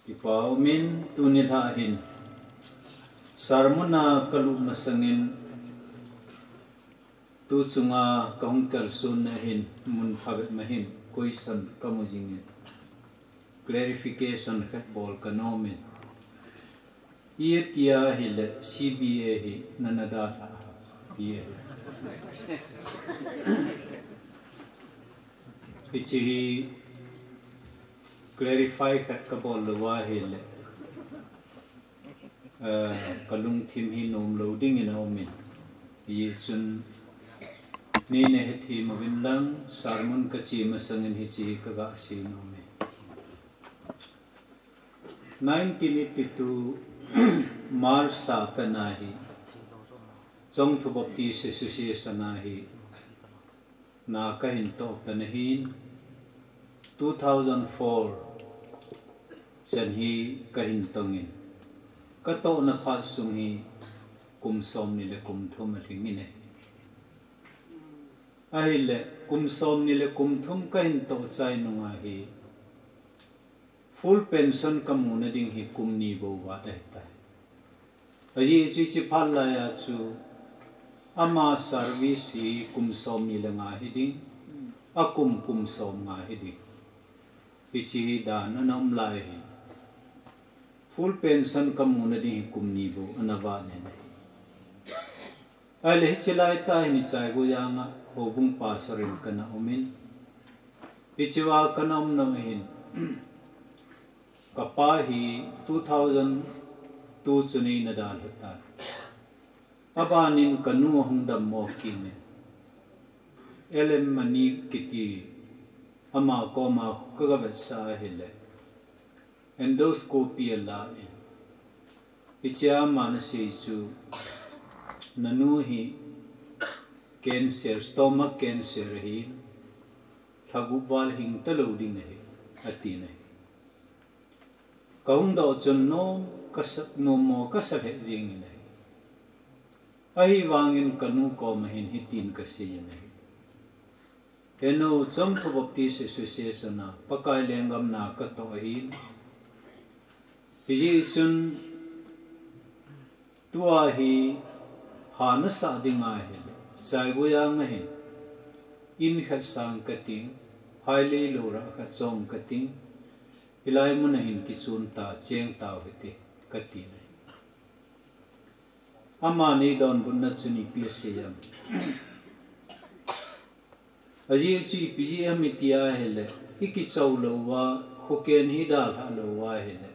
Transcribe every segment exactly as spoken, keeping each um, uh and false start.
Kipa umin tuni lha hin sermon a kalut masangin tu chunga kahung kalsonna hin mun phabep ma hin question kamu jingin clarification khat bol kanomin. Itia hile C B A hi nana dalha tia hi. Hichi hi clarify khat kabol louva hile, eh, kalungthim hi nom lou dingin aumin. Hichun neina hethem uvin lang sermon kache masangin hichi hi kaga sei nome. Nineteen eighty-two March lha pena hi Chongthu Baptist Association a hi na kahin toh pena hin two thousand four chan hi kahin tongin katohna phat sung hi kum somni le kum thum alhingin ahi. Ahile kum somni le kum thum kahin toh chai nunga hi full pension kamuna ding hi kum ni bou vat ahitai. Ajeh chu hichi phat laiya chu ama service hi kum somni le nga hiding, akum kum somnga hiding. Hichi hi dan ana um lai hi. Full pension kamuna ding hi kum ni bou ana vat nin ahi. Ahile hichi laitah hin Chaigoyang a houbung pastor in kana umin. Hichea kana umna hin kapa hi two thousand two chun eina dalha tai. Abanin kanu ahung dammo kit in, L M Mani kiti ama koma kaga vetsah ahile endoscopy ala in, hichea aman asei chu, nanu hi cancer, stomach cancer ahin, lha gup val hing talou ding ahi, atin ahi. Kahung doh chun nom kasa, nommo kasa lheh jengin ahi. Ahivangin kanu koma hin hitin kaseiyin ahi. Henu, Chongthu Baptist Association a Pakai lenggam na katoh ahin, hijeh chun tua hi ha nasah ding ahile Chaigoyang a hin in khat sang kating, phailei lou rah khat chong kating, hilai mun a hin kichun ta, cheng tau hite, katin ahi. Aman eidonbutna chun ipi asei em? Ajeh chu ipi jeh ham iti ahile, ikichou louva, khoken hi dalha louva ahile,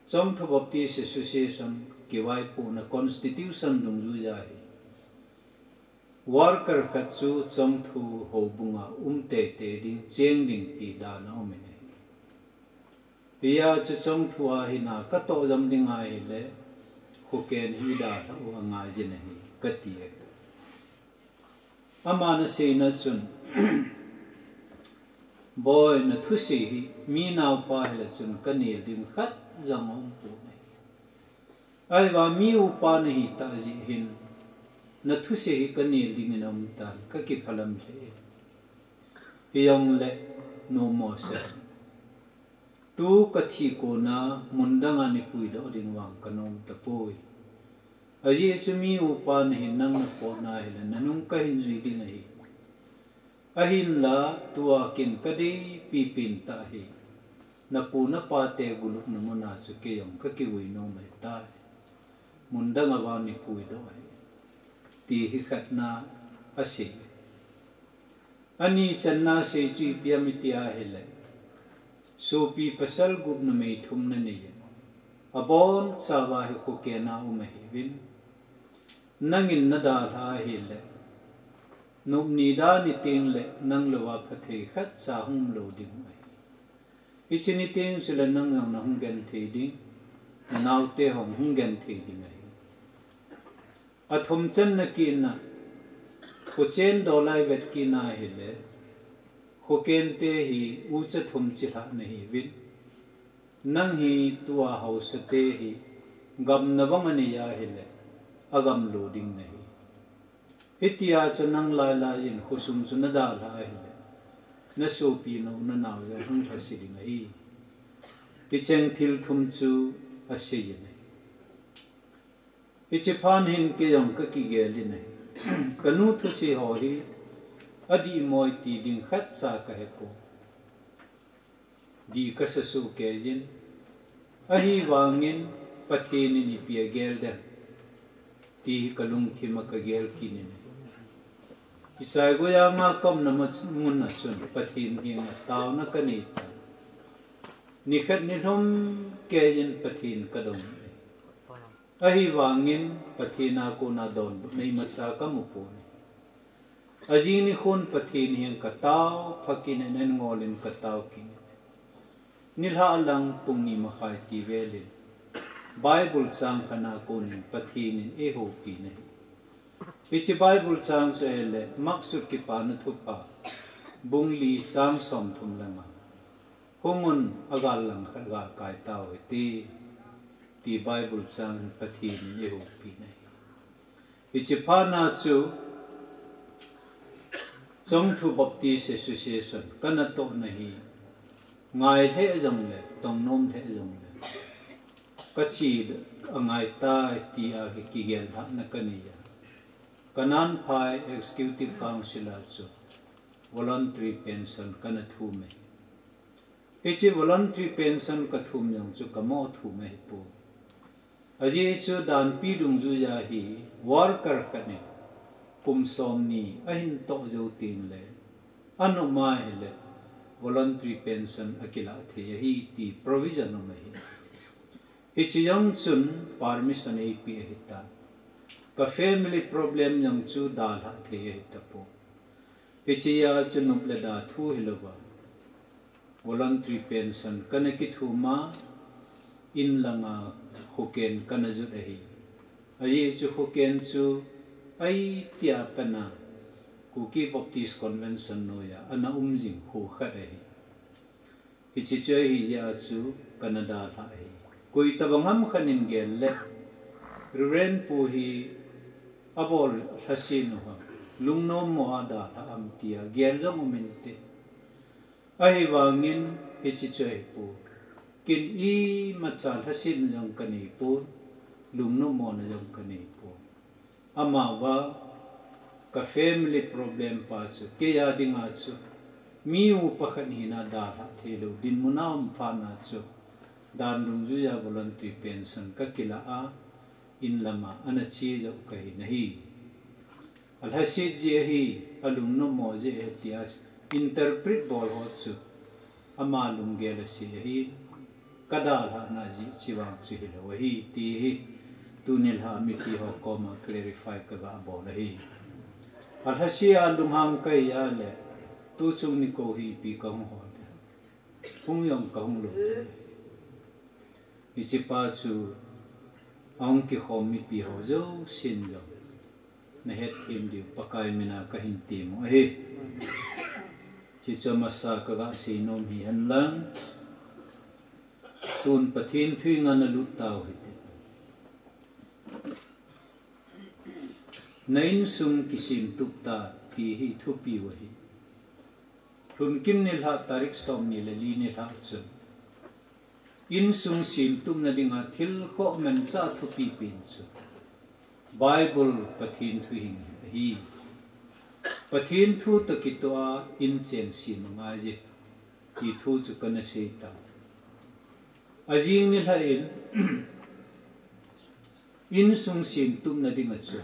Chongthu Baptist Association kivaipohna constitution dungjuiya hi worker khat chu Chongthu houbunga um teitei ding, cheng ding ti dan aumin ahi. Hijeh chun Chongthu a hi na katoh jom ding ahile, khoken hi dalhah u angaiyin ahi, kati ahi. Aman aseina chun, Boi, nathusei hi mi naopa hile chun kanel ding khat jong aumpoi. Ahivang mi upa nahitah jeh hin, nathusei hi kanel dingin aumtan, kakiphalam lheh e. Hijongle, nommo seh. Tu kathi kona mundanga neipuidoh ding vang kanom tapoi. Ajeh chu mi upa nahin nang napotna hile nanung kahin jui ding ahi. Ahinla tua ken kadei pipin tah hi, napu napate gulupna muna chu keijong kakivui nom ahitai. Mundanga vang neipuidoh ahi, ti hi khatna asei. Ani channa asei chu ipi ham iti ahile, sopi pasal gup numei thum naneiyin, abonchauva hi khokena um ahiuvin. Nangin nadalha ahile, nopni da nitengle nang louva phatthei khatcha hung umlou ding ahi. Hiche niteng chule nang jong nahung genthei ding, nanaote hon hung genthei ding ahi. Athum channa kitna, khochen dolai vet kitna ahile, khokente hi ucha thum chilhah nahiuvin. Nang hi tua haosate hi gamna banga nei ahile, agamlo ding nahi. Hitia chu nang lailaiyin khosung chu nadalha ahile, nasopi nou nanao jong hung lhase ding ahi. Hicheng thil thum chu asei in ahi. Hiche phat hin kei jong kakigel in ahi. Kanu thusei ho hi adih moi ti ding khatcha kahepoi. Dih kasa soh kei in, ahivangin Pathen in ipi agel dem ti hi kalungthim a kagel kit in ahi. Isai Goyang a kaumna mun a chun Pathen henga taona kanei tai. Nikhat nilhum kei in Pathen kadong in ahi. Ahivangin Pathen a kona donbutna imacha kamu poi. Ajing nikhon Pathen henga katao phat kit in, an ngol in katao kit in, nilhah lang pung ni makhai ti vel in Bible chang khat a konin Pathen in eihoupi in ahi. Hiche Bible chang chu ahile Mark sut Kipana Thupha bung li chang somthum le nga, hungun agal lang khat galkai tau hite, ti Bible chang Pathen in eihoupi in ahi. Hiche phat a chu Chongthu Baptist Association kanatohna hi ngai lheh jongle, tongnom lheh jongle, kache angai tai tia kigel lhahna kanei a, Kananphai Executive Council a chu voluntary pension kana thum e. Hiche voluntary pension kathum jong chu kamo thum ahipoi. Ajeh chu danpi dungjuiya hi worker khat in kum somni ahin toh jou tengle, anop a hile voluntary pension akilah thei ahi ti provision um ahi. Hiche jong chun permission eipeh ahitai. Ka family problem jong chu dalhah thei ahitapoi. Hichea chu nop le da thu hilouva voluntary pension kana kithum a, in langa khoken kana jot ahi. Ajeh chu khoken chu aiti a pat a Kuki Baptist Convention noiya ana um jing kho khat ahi. Hiche chu ahijeh a chu kana dalhah ahi. Koi tobang ham khat in gel le, Reverend pu hi abol lhasetnu ham, lungnommo a dalhah ham tia gel jong um inte. Ahivangin hiche chu ahipoi. Ken imacha lhasetna jong kaneipon, lungnommona jong kaneipon. Amavang ka family problem pa chu keija dinga chu mi upa khat hina dalhah theilou dinmun a um phat a chu dan dungjuiya voluntary pension kakilah a, in lama ana che jou kahi nahi. Alhaset jeh ahi, alungnommo jeh ahi tia interpret bol ho chu ama lunggel ase ahi. Kadalhahna jeh chevang chu hilou ahi ti hi tuni lha mipi ho koma clarify kagabol ahi. Alhase a lunghang kahi a le, tuchung nikho hi ipi kahung hol dem, hung jong kahung lou. Hichepa chu ahung kikhom mipi ho jousen jong nahetthem diu Pakai mina kahin temu ahi. Hiche chu amasa kaga seinom hihen lang, tun Pathen thu henga nalut tau hite. Na insung kisemtup tan ti hi thupiu ahi. Lhunkim nilhah tarik somni le li nilhah chun insung semtupna dinga thil khoh manchah thupi pen chu Bible Pathen thu hi ahi. Pathen thu toh kitoh a inchen sem angaiye ti thu chu kana seitai. Ajing nilhah in insung semtupna dinga chu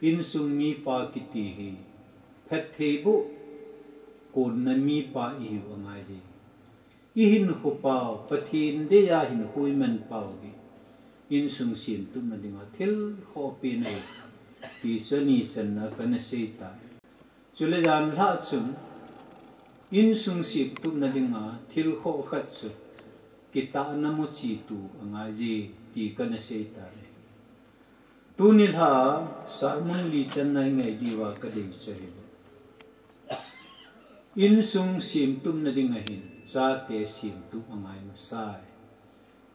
insung mipa kiti hi phattheiboh konna mipa ihiu angaiye. Ihinkho pau, Pathen deiya hinkho iman pau hi insung semtupna dinga thil khoh pen ahi ti chu ani channa kana seitai. Chule janlhah chun insung semtupna dinga thil khoh khat chu kitahna muchi tu angaiye ti kana seitai. Tuni lha sermon li channa ingai diuva kadei chu ahile, insung semtupna dinga hin chate semtup angai masai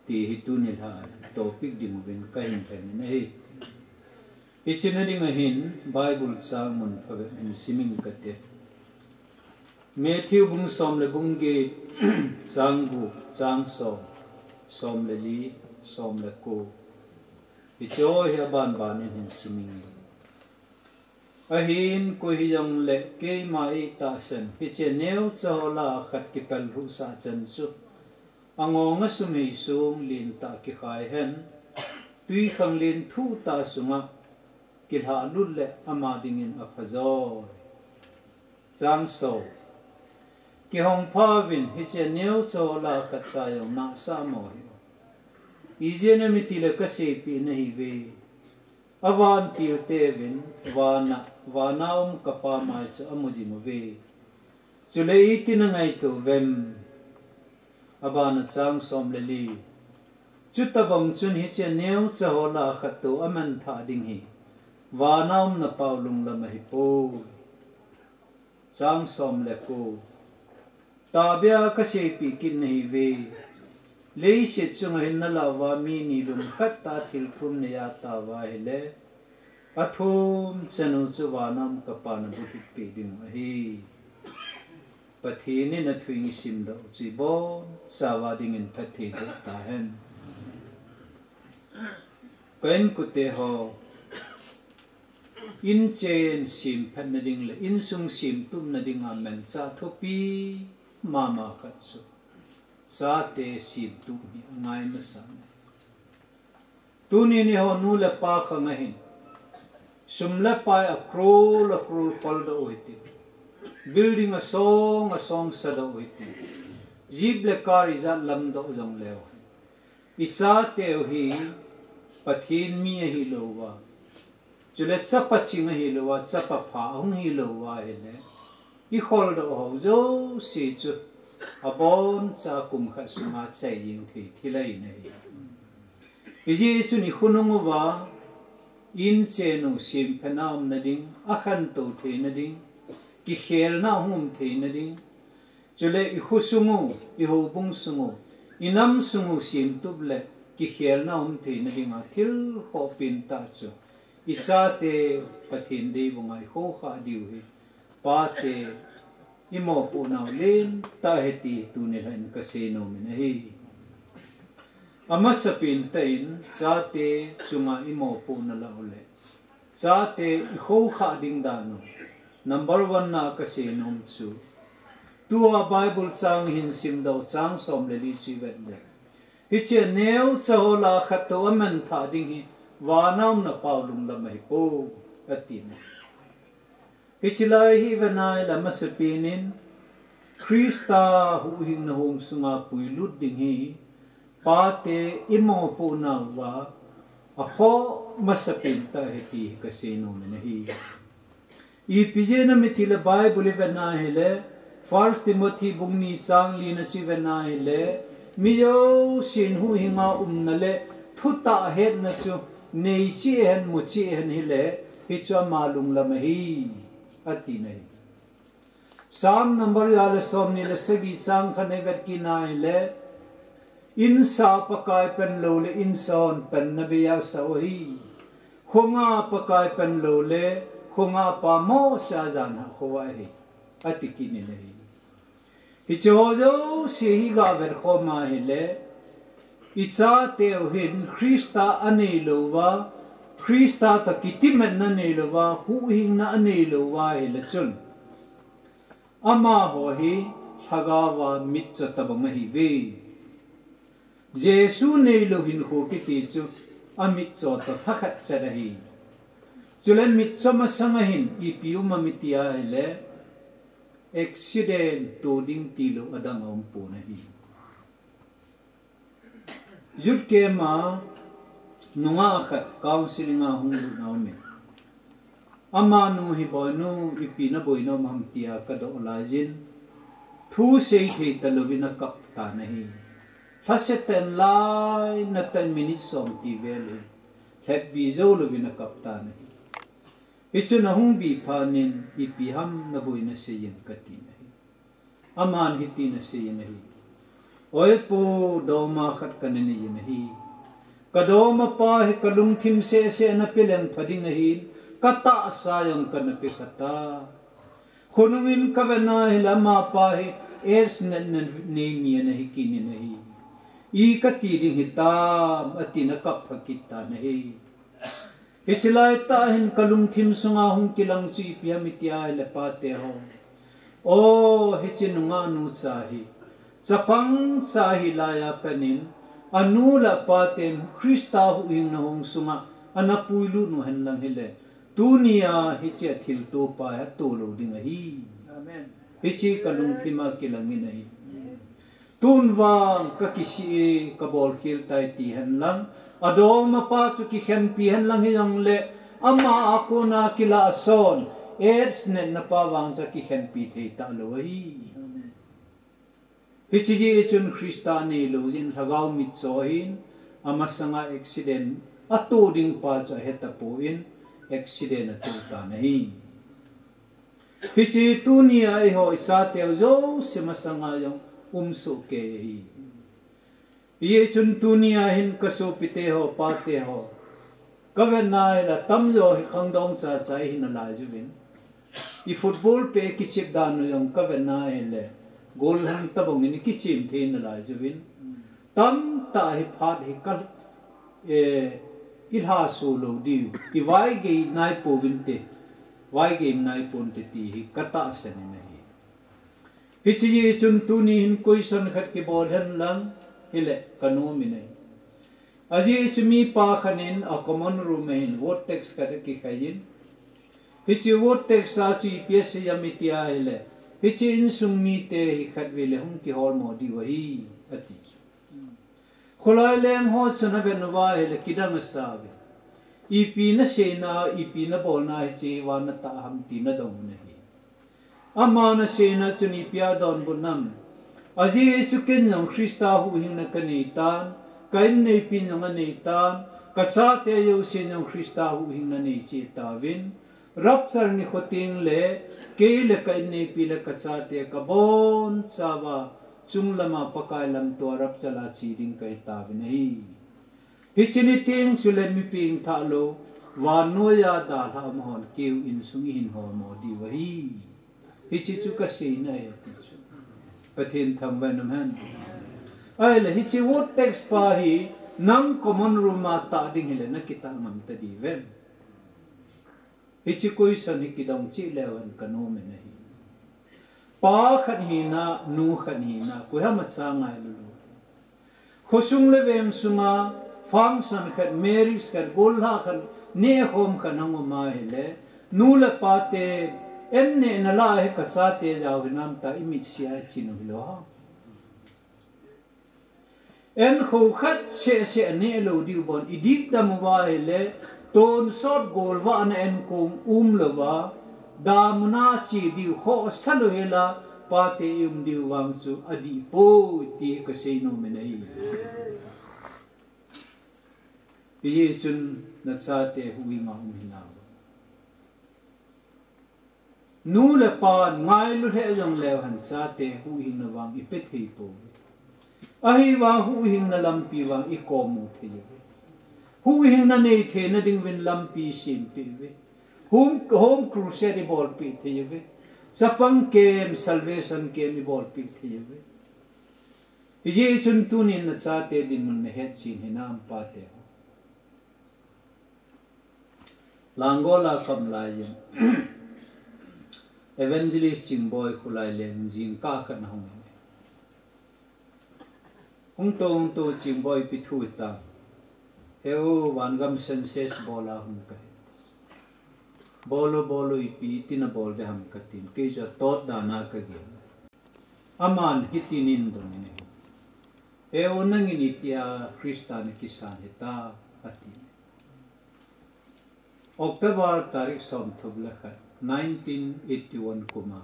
ti hi tuni lha topic dinguvin kahin lhen in ahi. Hichena dinga hin Bible chang mun phabep hin simin kate. Matthew bung som le bung get, chang gup, chang som, som le li, som le ko. Hiche ho hi aban ban in hin sim inge. Ahin koi hijongle keima itahsan, hiche neocha ho lah a khat kipel lhuhsah chan chu, angong a sumhei sung lentah kikhai hen, twikhanglen thuhtah sunga kilhahlut le ama dingin apha joi. Chang som. Kihong phauvin, hiche neocha ho lah a khat cha jong nahsah mo hih un. Ijeh inem itile kaseipeh nahiuve. Avantil teuvin, vana, vana um kapa mai chu amu jing uve. Chule itin angaito uvem? Abana chang som le li. Chutobang chun hiche neocha ho lah a khat toh amanthah ding hi vana um napa u lunglam ahipoi. Chang som le ko. Tahbeh a kaseipeh kit nahiuve. Leiset chunga hin nalah uva mi ni lungkhat tah a thil thum neiya tao uva ahile, athum chanu chu vana um kapan abulhit peh dingu ahi. Pathen in athu in isimdoh u chu ibonchauva dingin phatthei boh tahen. Ka inkote ho, inchen semphatna ding le insung semtupna dinga manchah thupi mama khat chu chate semtup hi angai masat ahi. Tuni ni ho nu le pa khang ahin, sum le pai a crore a crore koldoh u hitin, building asong asong sadoh u hitin, jeep le car ijat lamdoh jongleu, ichateu hi Pathen mi ahilouva, chule chapa ching ahilouva, chapa pha ahung hilouva ahile, ikholdoh ho jouse chu aboncha kum khat sunga chai jeng thei thil ahi nahi. Hijeh chun ikhonung uva, inchen u semphatna umna ding, akhantou theina ding, kikhelna hung um theina ding, chule ikhosung u, ihoubung sung u, inam sung u semtup le kikhelna um theina dinga thil khoh pentah chu ichate Pathen deibunga ikhoukhah diu hi pate imopohnau lentah ahi ti tuni lhah in kasei nomin ahi. Amasapen tah in chate chunga imopohna lah u le chate ikhoukhah ding dan u, number one na kasei nom chu, tua Bible chang hin simdoh chang som le li chu ivet le, hiche neocha ho lah a khat toh amanthah ding hi vana um napa u lunglam ahipoi, ati na. Hiche lai hi ivet na ahile amasapen in Christa huhhingna hong sunga puilut ding hi pate imopohnauva akhoh masapen tah ahi ti hi kasei nomin ahi. Ipi jeh inem itile Bible ivet na ahile, First Timothy bung ni chang li na chu ivet na ahile, mi jousen huhhinga umna le thutah hetna chu neicheh hen mucheh hen hile, hichu ama lunglam ahi, ati na ahi. Psalm number ja le somni le sagi chang khat na ivet kit na ahile, insa Pakai pan lou le insa hon panna beija asah u ahi. Khonga Pakai pan lou le khonga pa mohseh a janhah khou ahi, ati kit in ahi. Hiche ho jouse hi gavet khom a ahile, ichateu hin Christa aneilouva, Christa toh kitimatna aneilouva, huhhingna aneilouva ahile chun, amaho hi lhagaova mitcho tobang ahiuve. Jesu neilou hinkho kiti chu amitcho toh thakhat chet ahi. Chule mitcho masanga hin ipi um am iti ahile, accident to ding tilou adang aumpon ahi. Youth camp a nungah khat counselling a hung lut aumin, amanu hi, Boinu, ipi naboi nom ham, tia kadoh laijin, thu seithei talouvin akap tan ahi. Lhasetah in lainatah in minute som ti vel hi lhepbi joulouvin akap tan ahi. Hichun ahung bi phatnin, ipi ham naboi naseijin, katin ahi. Aman hitin aseiyin ahi, Oi pu, doma khat kananeiyin ahi. Kadoma pa hi kalungthim sehseh a napeleng pha ding ahin, katahsa jong kana pekha ta. Khonungin ka vet na hi le amapa hi AIDS natna nei mi ana hi kit in ahi. I ka ti ding hitam, atin a kap pha kit tan ahi. Hiche lai tah hin ka lungthim sunga hung kilang chu ipi ham iti a hi le pate ho. O, hiche nungah nu cha hi, chapang cha hi lai a pat in, anu le apa ten Christa huhhingna hong sunga ana puilut u hen lang hi le, tuni a hiche a thilto pa hi ato lou ding ahi. Amen. Hiche ka lungthim a kilang in ahi. Tun vang ka kisih e, ka bolkhel tai ti hen lang, adongma pa chu kikhenpi hen lang hi jong le, ama a kona kilah a son, AIDS natna pa vang chu kikhenpi thei ta lou ahi. Hiche jeh chun Christa nei lou jeh in lhagao mitcho hin, amasanga accident ato ding pa chu ahe tapon, accident ato tan ahi. Hiche tuni a eiho i chateu jouse masanga jong um soh kei ahi. Hijeh chun tuni a hin ka sopite ho, pate ho, ka vet na hi le tamjo hi khangdong cha cha i hi nalai uvin. I football pet kichep dan u jong ka vet na hi le, goal hang tabang in i kichep thei nalai uvin. Tamtah hi phat hi ka, eh, i lhaso lou diu, i vaigei nai pouvin te, vaigei nai pon te ti hi ka tahsan in ahi. Hiche jeh chun tuni hin question khat kibol hen lang hi le ka nom in ahi. Ajeh chu mipa khat in a common room a hin word text khat akikhai in, hiche word text a chu ipi asei ham iti a hi le, hiche insung mite hi khatvei le hung kiholmo diu ahi, ati chu. Kholai leng ho chun avet uva hi le kidang asa uve. Ipi nasei na, ipi nabolna hiche hi vang natah ham ti nadong u ahi. Aman aseina chun ipi a donbut nam? Ajeh chu ken jong Christa huhhingna ka nei tan, ka inneipin jong anei tan, ka chate jousen jong Christa huhhingna nei cheh tauvin, rapture nikho teng le, kei le ka inneipi le ka chate ka bonchauva, chunglama Pakai lamto a rapture a che ding kahi tauvin ahi. Hiche ni teng chule mi pengthah lou, vannoiya dalhah um hon keu insung ihin holmo diu ahi. Hiche chu ka seina ahi ti chu. Pathen thangvah in um hen. Ahile hiche word text pa hi nang common room a tah ding hile nakitah ngam ta diu vem? Hiche question hi kidong cheh leu hen ka nom in ahi. Pa khat hina, nu khat hina, koiham a cha ngailu lou. Khosung le veng sunga function khat, marriage khat, gollhah khat, nehkhom khat hung um a hile, nu le pa te, en nehna lah a hi ka chate jao hinam tia i mitsi a i chin u hilou ham? En kho khat seh seh neh lou diu bon, i dipdam uva hile, tonsot golvahna en kong umlouva, damuna che diu khohsa lou hela, pate i um diu vang chu adih poi ti ka seinom in ahi. Hijeh chun nachate huhhinga um hinam? Nu le pan ngailu lheh jongleu hen chate huhhingna vang i pe thei pouve. Ahivang huhhingna lampi vang i kom u thei uve. Huhhingna nei theina dinguvin lampi sempeh uve. Home, home crusade i bolpeh thei uve. Chapang camp, salvation camp i bolpeh thei uve. Hijeh chun tunin nachate dinmun nahet chen hinam pate ho? Langol a kap laiyin Evangelist Chingboi kholai leng jingkah khat ahung in, hung to hung to Chingboi ipi thu hitam? Heu, vangam census bol a hung kahi. Bol o, bol o, ipi iti nabol ding ham katin, kei chu atot dan a kagel. Aman hitin eidong in ahi. Heu, nangin itia Christa nakisan hitam, ati. October tarik somthum le khat, nineteen eighty-one kuma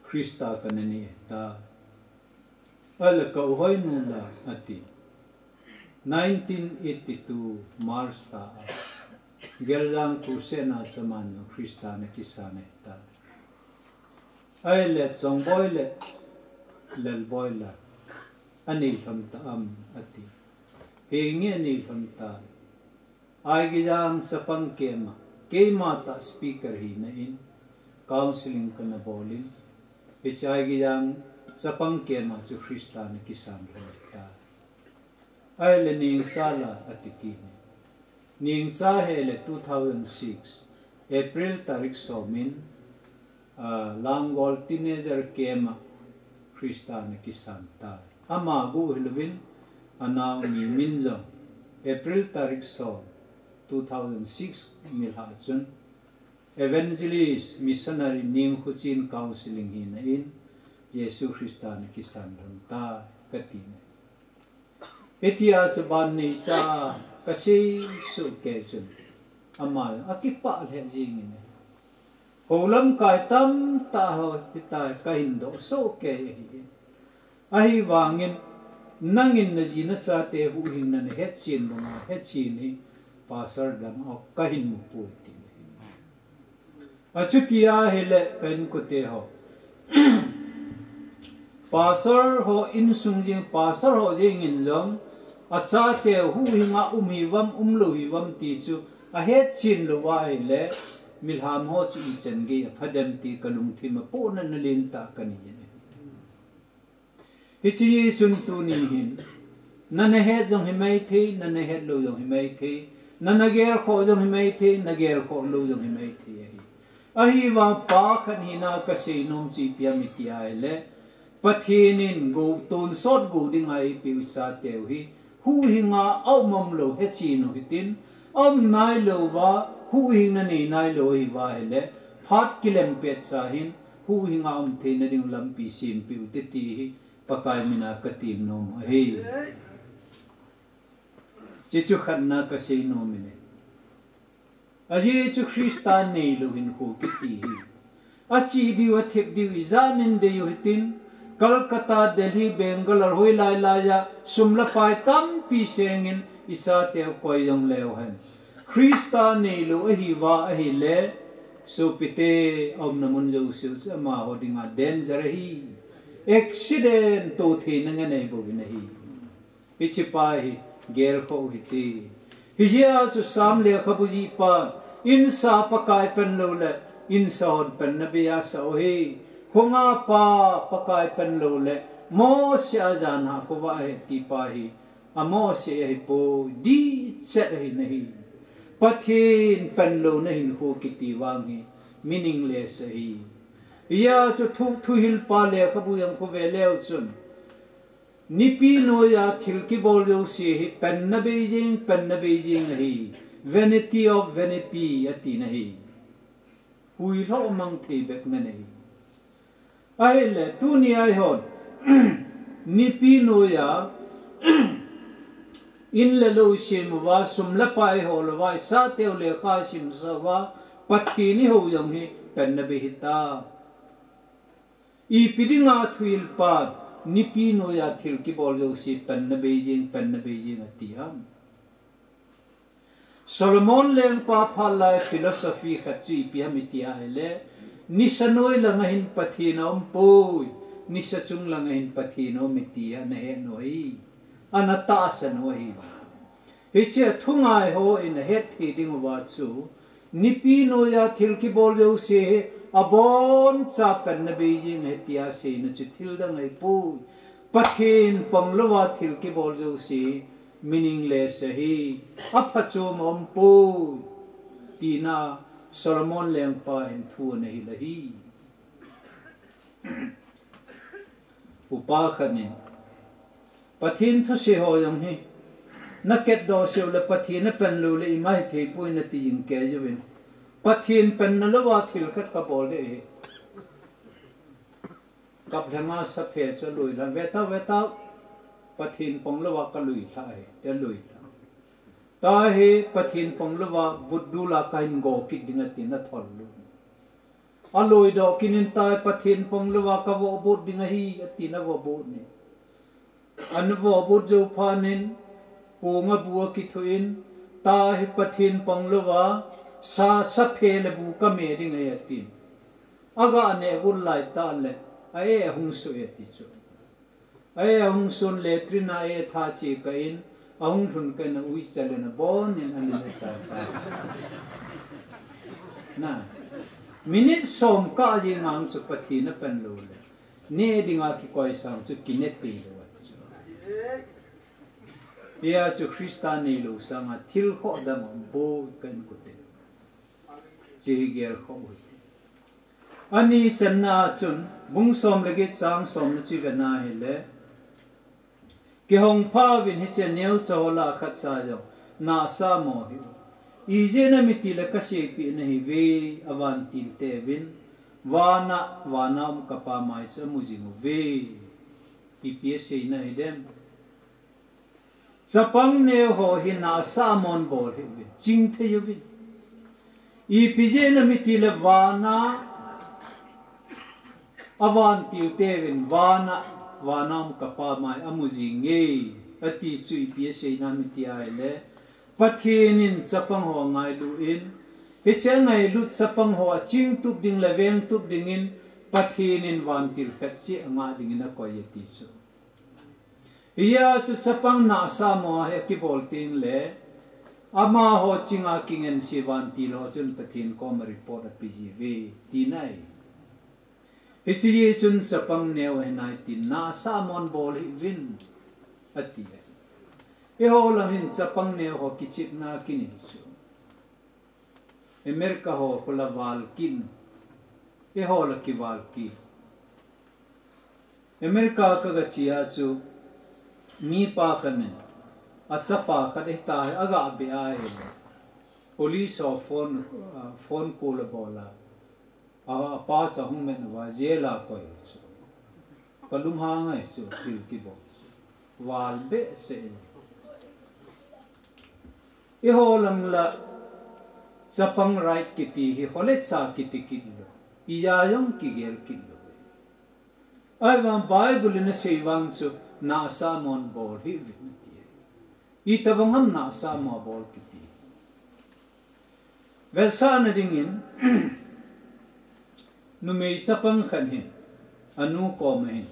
Christa kana nei hitam. Ahile ka u Hoinu la, ati. Nineteen eighty-two March lha a, Geljang Crusade a chu aman jong Christa nakisan ahitai. Ahile Chongboi le Lalboi la anei lhon ta am, ati. Henge, anei lhon tai. Aigejang chapang camp a keima tah speaker hina in, counseling kana bolin, hiche a gei jong chapang kema chu Christa na kisan lhon tai. Ahile ningcha la ati kit e. Ningcha hi le two thousand six, April tarik som in, ah, Langol teenager kema Christa na kisan tai. Ama bou hilouvin, anao ni min jong, April tarik som, two thousand six nilhah chun, Evangelist, missionary Ningkhuchin counseling hina in, Jesu Christa na kisan lhon tai, kati e. Hitia chu ban neicha kasei soh kei chun, ama akipah lheh jeng in, hou lamkai tamtah ho hitia kahin doh soh kei ahi. Ahivangin, nangin naji nachate huhhingna nahetchen banga hetchen hi, Pastor dang ho kahin mupoi, ati. Achuti ahile ka inkote ho, Pastor ho insung jeng, Pastor ho jeng in jong, achate huhhinga um hiuvam, umlou hiuvam ti chu ahetchen lou ahile, milham ho chu ichan gei apha dem ti kalungthim a pohnatna lentah kanei e. Hiche hi chun tuni hin, nana het jong himaithei, nana het lou jong himaithei, nana gelkhoh jong himaithei, nagelkhoh lou jong himaithei ahi. Ahivang pa khat hina kasei nom chu ipi ham iti ahile, Pathen in gou tonsot gou dinga eipeh u ichateu hi, huhhinga aum umlou hetchen u hitin, aum nailouva, huhhingna nei nailou ahiuva ahile, phat kilem petcha hin, huhhinga um theina ding lampi sempeh u hite ti hi, Pakai mina katem nom ahi. Hiche chu khatna kasei nom in ahi. Ahi chu Christa neilou hinkho kiti hi, achih diu, athep diu, ijat in dei u hitin, Calcutta, Delhi, Bangalore, hoilai laiya, sum le pai tampi sengin, ichateu koi jongleu hen, Christa neilou ahiuva ahile, sopite, aumna mun jouseu chu amaho dinga danger ahi. Accident toh theina ngen ahibouvin ahi. Hiche pa hi gelkhoh u hite. Hijeh a chu Sam lekhabu jihpa, insa Pakai pan loule, insa hon panna bei a asah u ahi. Khonga pa Pakai pan loule, mohseh a jan a khovah ahet ti pa hi, amosei ahipoi, dihchet ahi nahi. Pathen panlouna hinkho kiti vang hi meaningless ahi. Hijeh a chu thu, Thuhilpa lekhabu jong khu ve leu chun, nipi noiya thil kibol jouse hi panna bei jeng, panna bei jeng ahi. Vanity of vanity atina ahi. Huilhoh mang thei bep ngen ahi. Ahile, tunia eihon, nipi noiya, in le lou isem uva, sum le pai ihol uva, ichateu lekha isimsah uva, Pathen ihou jong hi, panna bei hita. Ipi dinga Thuhilpan, nipi noiya thil kibol jouse, panna bei jeng, panna bei jeng ati ham? Solomon lengpa phat lai philosophy khat chu ipi ham iti ahile, nisa noi langa hin Pathen aumpoi, nisa chung langa hin Pathen aum e ti ana het u ahi, ana tahsan u ahi. Hiche a thungai hon ahet thei diuva chu, nipi noiya thil kibol jouse hi, aboncha panna bei jeng ahi tia aseina chu thil dang ahipoi. Pathen panglouva thil kibol jouse, meaningless ahi, aphatchom aumpoi, tina Solomon lengpa hin thu ana hil ahi. Upa khat in, Pathen thusei ho jong hi, naketdoh seh ule Pathen apan loule ima hithei poi nati jing kei uvin. Pathen panna louva thil khat kabol ding ahi. Kaplhenga saphe chu alui lha, vetau, vetau, Pathen panglouva kalui lha ahi, tia alui lha. Tahi Pathen panglouva vutdula kahin go kit ding atin athol lut. Aloidoh kit in tahi Pathen panglouva kavohbut ding ahi, atin avohbut in. Ana vohbut jou phat in, kong a bu akithuh in, tahi Pathen panglouva, sa, saphe le bu kame ding ahi atin. Aga neh got laitah le, a-eh ahung soh e ati chu. A-eh ahung soh in latrine a a-eh tha chekah in, ahung lhun kah in a uicha le ana bon in ana neh chai tai. Na. Minute som kah jeng ngang chu Pathen apan lou le, neh dinga kikoi sang chu kineh thei lou ahi chu. Hia chu Christa neilou sanga thil khoh dang abol kan kute. Chi hi gel khoh u hite. Ani channa chun, bung som le get chang som na chu vena hile, kihong pha uvin hiche neocha ho lah a khat cha jong nahsah mo hih un. Ijeh inem itile kaseipeh nahiuve, avantil te uvin, vana, vana um kapa mai chu amu jing uve. Ipi asei nahi dem. Chapang neo ho hi nahsah mo bol hih uvin, chingthei uvin. Ipi jeh inem itile vana, avantil te uvin, vana, vana um kapa mai amu jinge, ati chu ipi asei nam iti ahile, Pathen in chapang ho angailut in, hiche angailut chapang ho achingtup ding le vengtup dingin, Pathen in vantil khat cheh angah dingin akoi ati chu. Hia chu chapang nahsah mo hi akibol teng le, amaho chinga kingen se vantil ho chun Pathen koma report ape jiuve, tina ahi. Hiche jeh chun chapang neo hi nai tin nahsah mo bol hih uvin, ati ahi. Eiho lang hin chapang neo ho kichepna kinei chu. America ho khu la val kit. Eiho la kival kit. America kaga che a chu mipa khat in achapa khat ahita hi aga be ahile, police ho phone, ah, phone call abol a. A, apa chu ahung met uva, jail a akoi chu. Ka lunghang ahi chu, thil kibol chu. Val behseh in. Eiho lang la chapang right kiti hi holecha kiti kit lou. Ija jong kigel kit lou. Ahivang Bible in asei vang chu nahsah mo bol hih uvin ati. Itobang ham nahsah mo bol kiti. Vetsahna dingin, numei chapang khat hin, anu koma hin,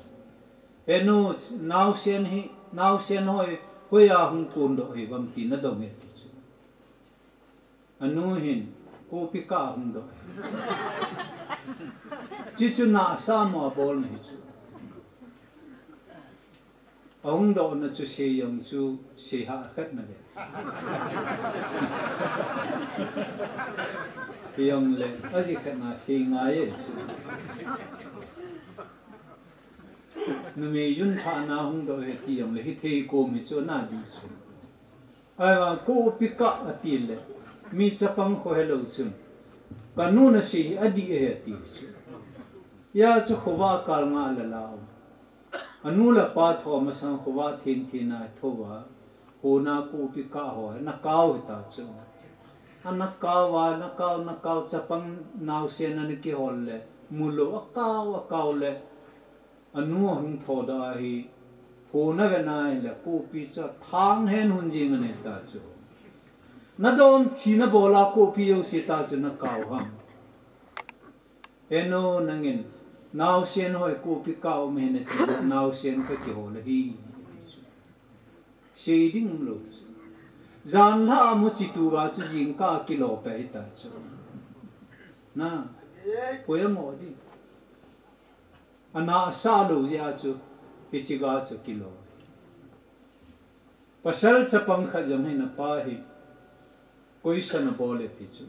"He nu, naosen hi, naosen hoi, hoiya hung kondoh hi vem ti nadong e?" ati chu. Anu hin, "Kopi kah a hung doh e." Chuchu nahsah mo abolna hi chu. Ahung dohna chu sei jong chu sei hahkhat na ve. Ti jong le, ajeh khat na sei ngai e chu. Numei jun thah na hung doh e ti jong le, hithei kom hi chu ana dih chu. Ahivang kopi kah ati le, mi chapang kho helou chun, "Ka nu nasei hi adih e," ati chu. Hia chu khovah kal nga la la um. Anu le apa thou masang khovah thenthen a thou a, hona kopi kah ho, ana kau hita chu. Ana kau a, ana kau, ana kau, chapang naosen ana kihol le, mulou, akau, akau le, anu ahung thoudoh a hi, hona vet na ahile, kopi chu athang hen hun jing anei ta chu. Nadon thina bol a kopi jouse ta chu nakau ham. He nu, nangin, naosen hoi kopi kah a um ahi nati, naosen kakihol ahi. Sei ding umlou. Janlhah a muchi tu ga chu jingkah a kilo pe hita chu. Na, poi angoh ding. Anahsah lou jeh a chu, hiche ga chu kilo. Pasal chapang khat jong hin apa hi, question abol e ti chu.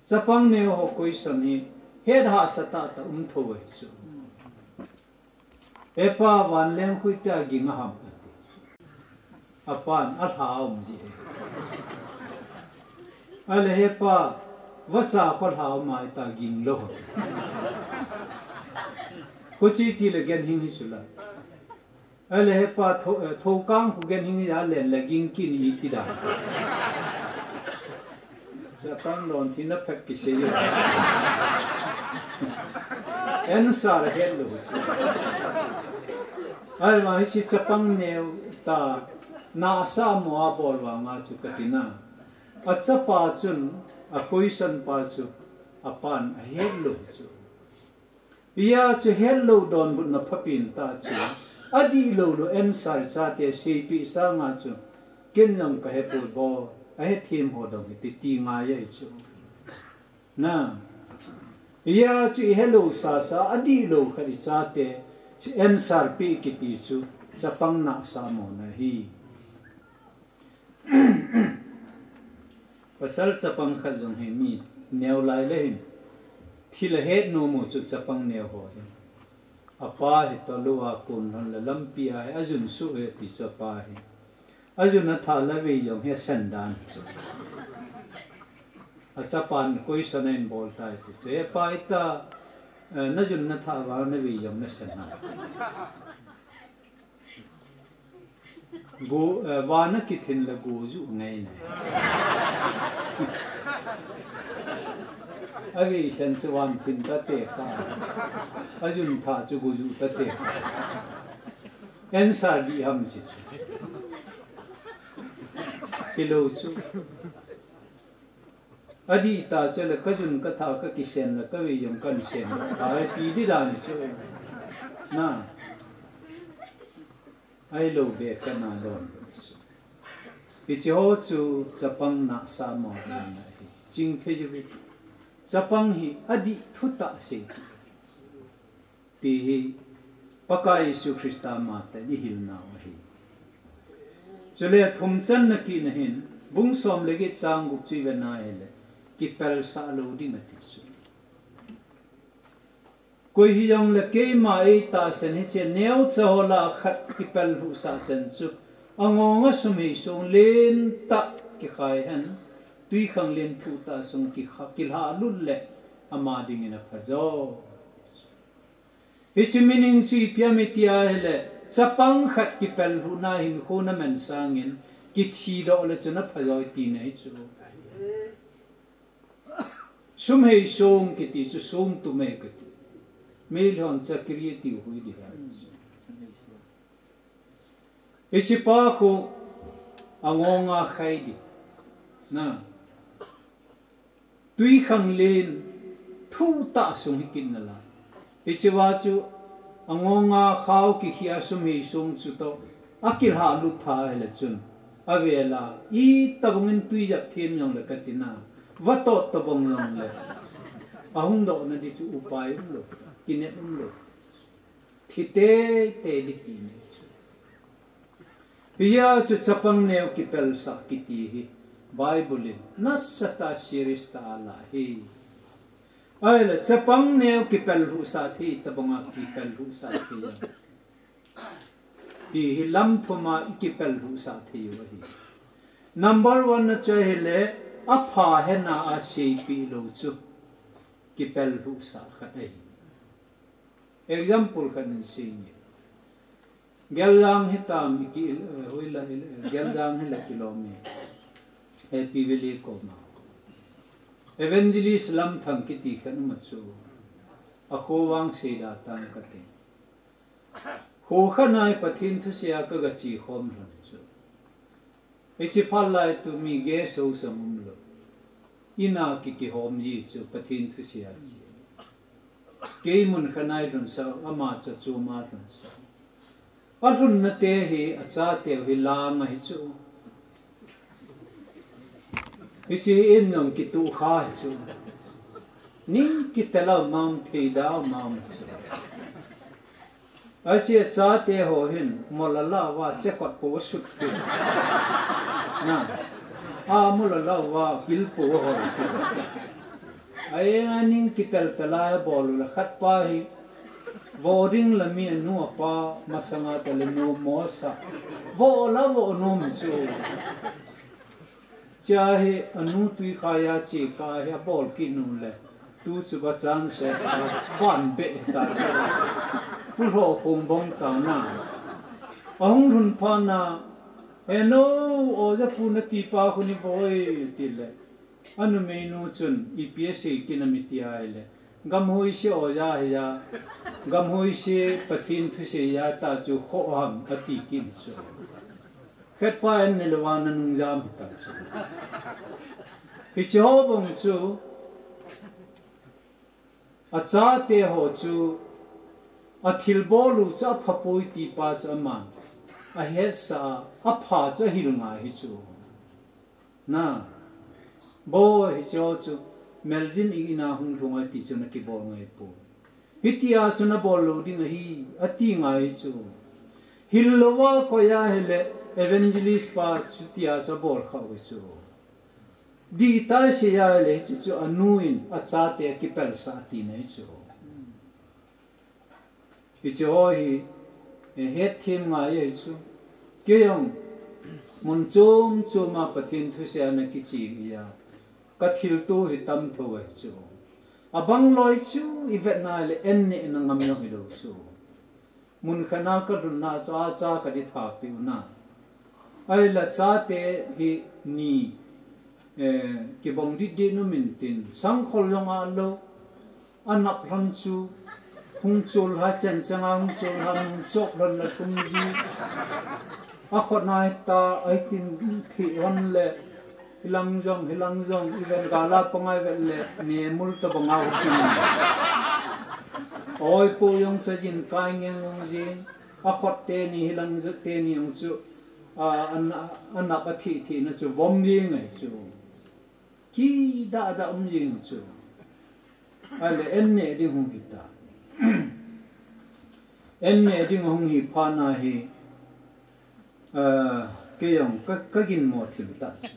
Chapang neo ho question hi, het hahsa tah tah um thou ahi chu. "He pa, vanleng khu itia ging a ham?" ati. Apan, "Alha um ji e." Ahile, "He pa, vacha khu alha um a itia ging lou ham?" Huchi ti le ganhing hi chu la. Ahile, "He pa, thou, eh, thoukang khu ganhing a len le ging kit in iti da?" Satan lon thina phat kisei. Answer ahet lou. Ahivang hiche chapang neo ta nahsah mo abol vang a chu kati na. Achapa chun, a question pa chu, apan ahet lou chu. Hia chu hetlou donbutna phapen tah chu, adihlou lou answer chate seipeh sanga chu, ken jong kahepoi boi, ahethem ho dong hite ti ngai ahi chu. Na, Hia chu ihelou sasa, adihlou khat ichate chu answer pi kiti chu chapang nahsah mona ahi. Pasal chapang khat jong hi mi neo lai le hin thil ahet nom u chu chapang neo ho hin. Apa hi tolua kun lhon le lampi a hi ajun suh e ti chu apa hi. Ajun atha le vei jong hi asen dan chu. Achapan question ahin bol tai ti chu. He pa, ita, eh, najun natha vang navei jong nasen ham? Go, eh, vana kithin le go ju ngai ne. Avei sen chu van thin tate kha. Ajun tha chu go ju tate kha. Answer dih ham si chu. Hilou chu. Adih ta chu le kajun katha kakisen le kavei jong kahin sen. Ahi ti di dan chu. Na. Ahilou be kana don. Hiche ho chu chapang nahsah mo na hi. Chingthei u hi. Chapang hi adih thutah sei. Ti hi Pakai Jesu Christa matah in ihil nau ahi. Chule thumchanna kit na hin, bung som le get chang gup chu ive na hile, kipelsah lou ding ati chu. Koi hijongle keima eitahsan hiche neocha ho lah a khat kipel lhuhsah chan chu, angonga sumhei song lentah kikhai hen, twikhanglen thuhtah sung kikha-, kilhahlut le ama dingin aphajo. Hiche meaning chu ipi ham iti ahile, chapang khat kipel lhuhna hinkho naman sangin, kithi doh le chun aphajo tina ahi chu. Sumhei song kiti chu song tum e kati. Meilhei hon chakri tiu hui di ahi. Hiche pa khu angonga khai di. Na. Twikhanglen thuhtah sung hi kit nalai. Hiche va chu angonga khao kikhia sumhei song chu toh akilhahlut tha hile chun. Avela, itobang in twi jap them jongle kati na. Vatot tobang jongle. Ahung doh na di chu upai umlou. Kinep umlou. Thi teitei di tina ahi chu. Hia chu chapang neo kipelsah kiti hi Bible in nasatah a serious tah a ala ahi. Ahile chapang neo kipel lhuhsah thei, itobanga kipel lhuhsah thei ham ti hi lam thum a ikipel lhuhsah thei u ahi. Number one na chu ahile, apha hena aseipeh lou chu kipel lhuhsah khat ahi. Example khat in sei nge. Geljang hitam iki, eh, hoila, eh, Geljang hila kilom e. Happy Valley koma. Evangelist Lamthang kiti khat um a chu. Akho vang seida tang kate. Kho khat a hi Pathen thusei a kaga che khom lhon chu. Hiche phat lai tun mi guest house jong umlou. In a ki, kihom ji chu Pathen thusei a che. Kei mun khat a eilhunsah, ama chu achom a alhunsah. Alhunna te hi, achateu hi lang ahi chu. Hiche hi in jong kituh kha ahi chu. Ning kitel a um am, theida a um am chu. Ache chate ho hin, mol ala uva, chekot po sut pi. Na. A mol ala uva, pil po ho pi. Ai, aning kitel tel a bol u le khat pa hi. Vo ding la mi anu apa, masanga tale nu mosa. Vo la vo nu mi chu. Cha hi anu tui khaya che kah hi abol kit nu le. Tu chu ba chan se, ban be ta. Pu ho khong bong ta na. Ahung lhun phat na. He nu, oja pu nati pa khu ni boi ti le. Anumeinu chun, ipi asei kit nam iti ahile. Gamhoise oja hi a. Gamhoise Pathen thusei a ta chu kho ham ati kit chu. Khat pa in nilvana nungjam hita chu. Hiche ho bang chu, achate ho chu, athilbol u chu aphapoi ti pa chu aman. Ahetsah a, apha chu ahil ngai hi chu. Na, boi hiche ho chu, Meljin i ina hung lhung a ti chu na kibol ngai poi. Hitia chu na bol lou ding ahi, ati ngai chu. Hil louva koi ahile evangelist pa chutia chu abol kha u chu. Dih tah a sei ahile hiche chu anu in achate akipelsah tina ahi chu. Hiche ho hi, eh, hetthem ngai ahi chu. Kei jong mun chom chom a Pathen thusei a na kicheng a, ka thilto hi tam tho ahi chu. Abang loi chu i vet na le en neh na ngam jong hilou chu. Mun khat na ka lhun na chu acha khat i thapeh u na. Ahile chate hi ni, eh, kibong dit dit nom in tin, sangkhol jong a lou. Anap lhon chu, hung chol lha chen chang a, hung chol lha, hung chop lhon le thum ji. Akhut na hita, ahin thih lhon le, hilang jong, hilang jong, i vet gal a pang a i vet le, ne mul tabang a hung tin. Oi po jong cha jin kai ngeng ngong jin, akhut teni, hilang jong teni jong chu, a, an, anap athih thih na chu, vom jeng ahi chu. Kidah dah um jeng chu. Ahile en neh ding hung hita. En neh ding hung hi phat na hi, ah, kei jong ka, ka ginmo thim tah chu.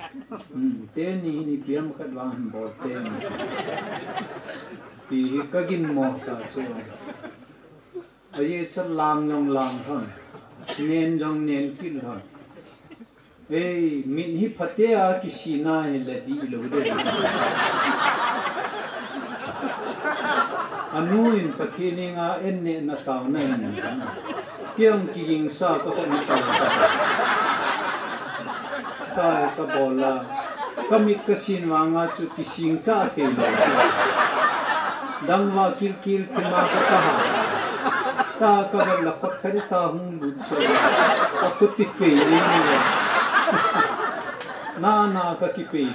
Hmm, teni hin ipi ham khat vang hin bol teni. Ti hi ka ginmo tah chu. Ajeh chu lang jong lang lhon. Nen jong nen kit lhon. Ei, mit hi phate a kisina hi le dih lou de. Anu in Pathen henga en neh na taona in. Kei jong kigingsa ka khut na taona. Ka, ka bol a. Ka mit ka sin vang a chu kising cha thei lou. Dang va kil kil thim a ka ta ha. Ta ka vet la khut khat ta hung lut chu. Ka khut ti pei ni ni. Na na ka kipei.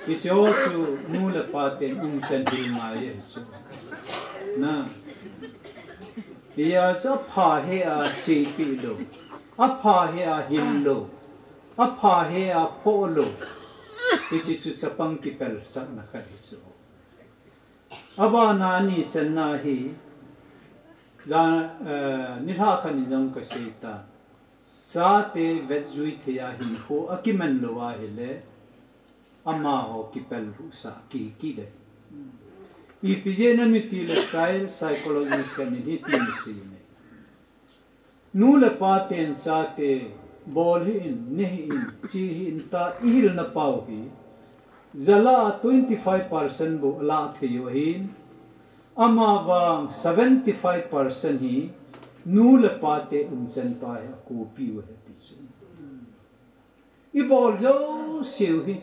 Hiche ho chu nu le pa ten umchan hil ngai ahi chu. Na. Hia chu apha hia seipeh lou. Apha hia hil lou. Apha hia phoh lou. Hiche chu chapang kipelsahna khat ahi chu. Abana ani channa hi, ja, eh, nilhah khat in jong ka sei ta. Chate vetjui thei a hinkho akiman lou ahile, amaho kipel lhuhsah kiki de. Ipi jeh inem itile child psychologist khat in hitin asei e. Nu le pa ten chate bol hih in, ne hih in, che hih in tia ihilna pau hi, jala twenty five percent bou alah thei u ahin, amavang seventy five percent hi nu le pa te umchan pa hi akopi u ahi ti chu. Ibol jouseu hi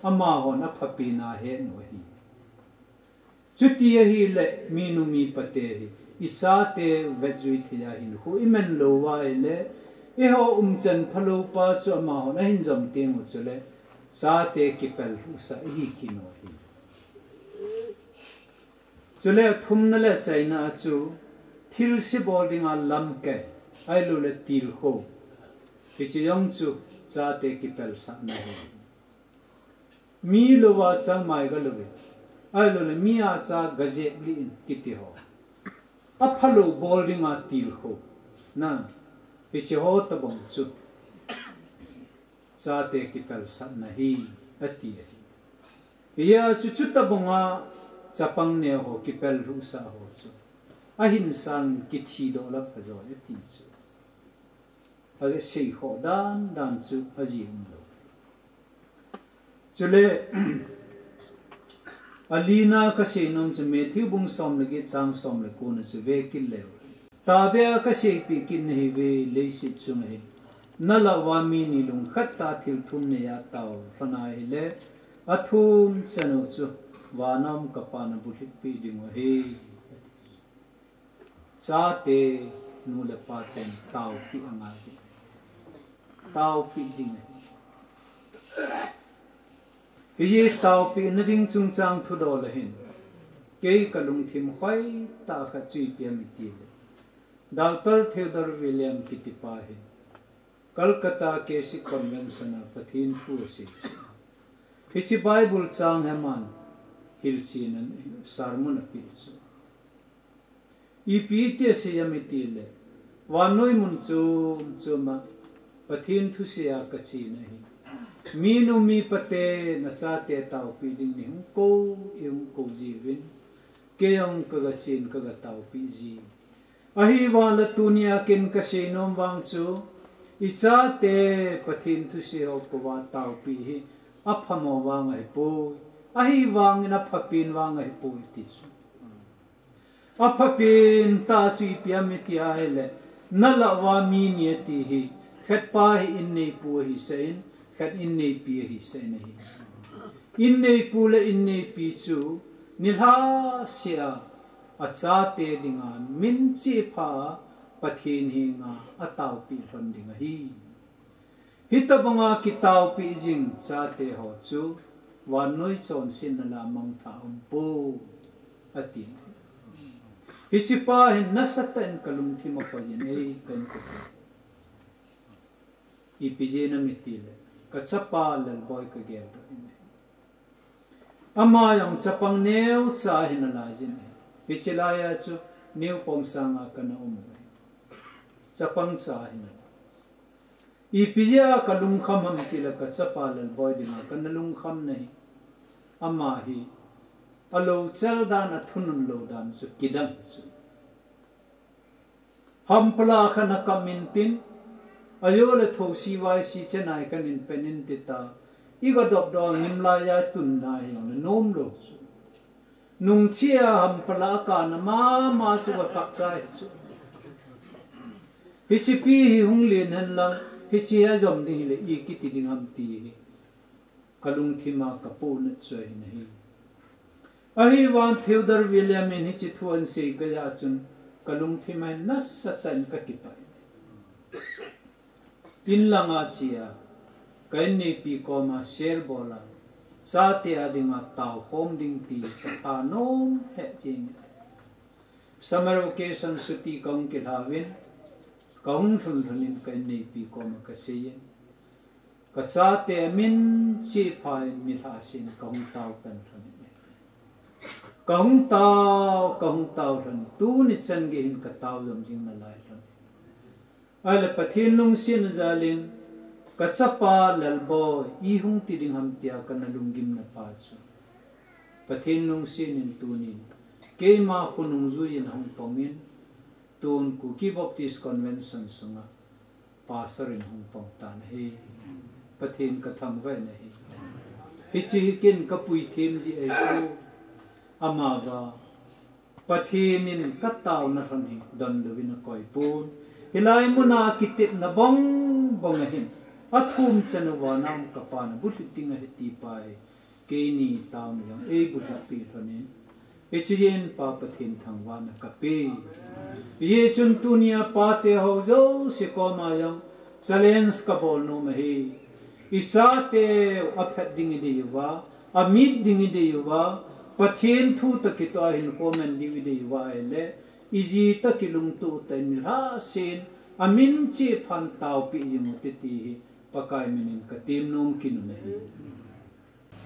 amahon aphapena het u ahi. Chuti ahile, minu mipa te hi, ichate vetjui thei a hinkho iman lou uva ahile, eiho umchan phalou pa chu amahon ahin jom teng u chule, chate kipel lhuhsah ihi kit u ahi. Chule athumna le achaina a chu, thilse bol dinga lamkai, ahilouleh tilkhou. Hiche jong chu chate kipelsahna ahi. Mi louva changmai galou in, ahilouleh mi a cha gajep lih in kiti ho. Aphalou bol dinga tilkhou. Na, hiche ho tabang chu chate kipelsahna ahi, ati ahi. Hijeh a chu chutabanga chapang neo ho kipel lhuhsah ho chu ahinsan kithidoh la phajo e ti chu. Asei khoh dan dan chu aji umlou. Chule, alina kasei nom chu Matthew bung som le get chang som le ko na chu vekit leu. Tahbeh a kaseipeh kit nahiuve, leiset chunga hin nalah uva mi ni lungkhat tah a thil thum neiya tao lhon ahile, athum chan u chu vana um ka Pa'n abulhit peh ding u ahi. Chate nu le pa ten taopeh angai. Taopeh ding ahi. Hiche taopehna ding chungchang thudol a hin, kei kalungthim khoitah khat chu ipi ham itile, Doctor Theodore William kitipa hin, Calcutta Kesik Convention a Pathen thu asei chu. Hiche Bible chang hi aman hilchen a sermon apeh chu. Ipi ti asei em itile, vannoi mun chom chom a Pathen thusei a kachen ahi. Minu mipa te nachate taopi ding nei hung kou, eihung kou jiuvin. Kei jong kaga chen kaga taopi ji. Ahivang le tunia ken kasei nom vang chu, ichate Pathen thusei ho kouva taopi hi aphamo vang ahipoi. Ahivangin aphapen vang ahipoi ti chu. Aphapen tah chu ipi ham iti ahile, nalah uva mi ni ati hi, khat pa hi inneipu ahi sah in, khat inneipi ahi sah in ahi. Inneipu le inneipi chu nilhah seh a, achate dinga min chehpha a Pathen henga ataopi lhon ding ahi. Hitobanga kitaopi jing chate ho chu vannoi chonsetna lah a mangthah aumpoi, ati. Hiche pa hin nasatah in kalungthim akhoi jin, ei, ka in kati. Ipi jeh ham itile, kachapa Lalboi kageldoh in ahi. Ama jong chapang neocha ahi nalai jin ahi. Hiche laiya chu New Pong sanga kana um u ahi. Chapang cha ahi nalai. Ipi jeh a kalungkham ham itile kachapa Lalboi dinga kana lungkham na hi. Ama hi alouchel dan, athunun lou dan chu kidang chu. Hampala khat a kap intin, ajo le thosi vaisi chenai khat in pen in tita, iga dopdoh ngim laiya tunna hi jong le nom lou chu. Nungchea hampala kana mama chu ga kap chai chu. Hiche pi hi hung len hen lang, hiche hi ajom ding hile, i kiti ding ham ti hi kalungthim a kapohnat chu ahi nahi. Ahivang Theodore William in hiche thu ahin sei kajah chun, kalungthim a hin nasatah in kakipah in. In langa chea, ka inneipi koma share bol a, chate a dinga taokhom ding ti kathanom lheh jeng in. Summer vacation chutti kahung kilhauvin, kahung lhun lhun in ka inneipi koma kasei in, kachate a min chehpha in nilhah seh in kahung tao pan lhon in. Kahung tao, kahung tao lhon, tuni chan gei hin katao jom jing nalai lhon. Ahile Pathen lungsetna jal in, kachapa Lalboi, i hung ti ding ham tia kana lunggimna pa chu, Pathen lungset in tunin keima khonung jui in ahung pong in, tun Kuki Baptist Convention sunga pastor in hung pong tan ahi. Pathen kathangvah in ahi. Hiche hi ken kapuithem ji ahi chu, amavang Pathen in kataona lhon hi donlouvin akoi pon. Hilai muna kitepna bong bong ahin, athum chan uva naum kapan abulhit ding ahi ti pa hi keini taona jong eibulhit peh lhon in, hiche jeh in Pa Pathen thangvahna kapeh. Hijeh chun tunia pate ho jouse koma jong challenge kabol nom ahi. Ichateu aphat ding idei uva, amit ding idei uva, Pathen thu toh kitoh a hinkho man diu idei uva ahile, iji toh kilungtoh tah in nilhah seh in, amin chehphan taopeh jing ute ti hi Pakai min in katem nom kit un ahi.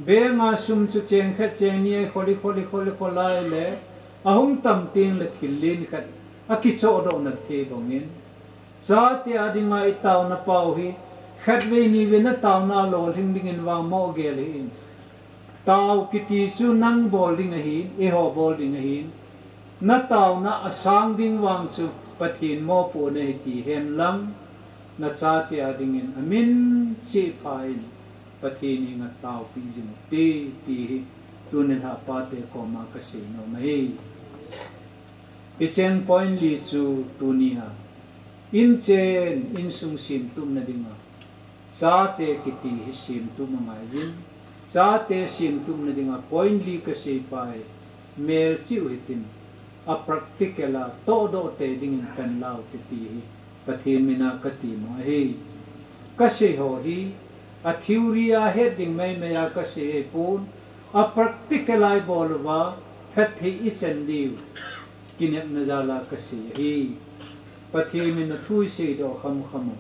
Bank a sum chu cheng khat cheng ni a khol i khol i khol i khol a ahile, ahung tam teng le thil len khat akichohdoh nat thei bang in, chate a dinga itaona pau hi khatvei nivei nataona alolhing dingin vang mo gel hih in. Tao kiti chu nang bol ding ahin, eiho bol ding ahin. Nataona asang ding vang chu Pathen mopohna ahi ti hen lang, nachate a dingin amin chehpha in Pathen henga taopeh jing ute ti hi tuni lhah pate koma kasei nom ahi. Hicheng point li chu tunia, inchen insung semtupna dinga chate kiti hi semtup angaijin, chate semtupna dinga point li kasei pa hi, melchih u hitin, a practical a tohdoh tei dingin pan lau kiti hi Pathen mina katem u ahi. Kasei ho hi, a theory a het ding maimai a kasei ahipon, a practical a ibol uva, phatthei ichan diu kinepna jal a kasei ahi. Pathen mina thu iseidoh khamkham u.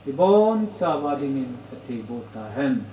Ibonchauva dingin Pathen boh tahen.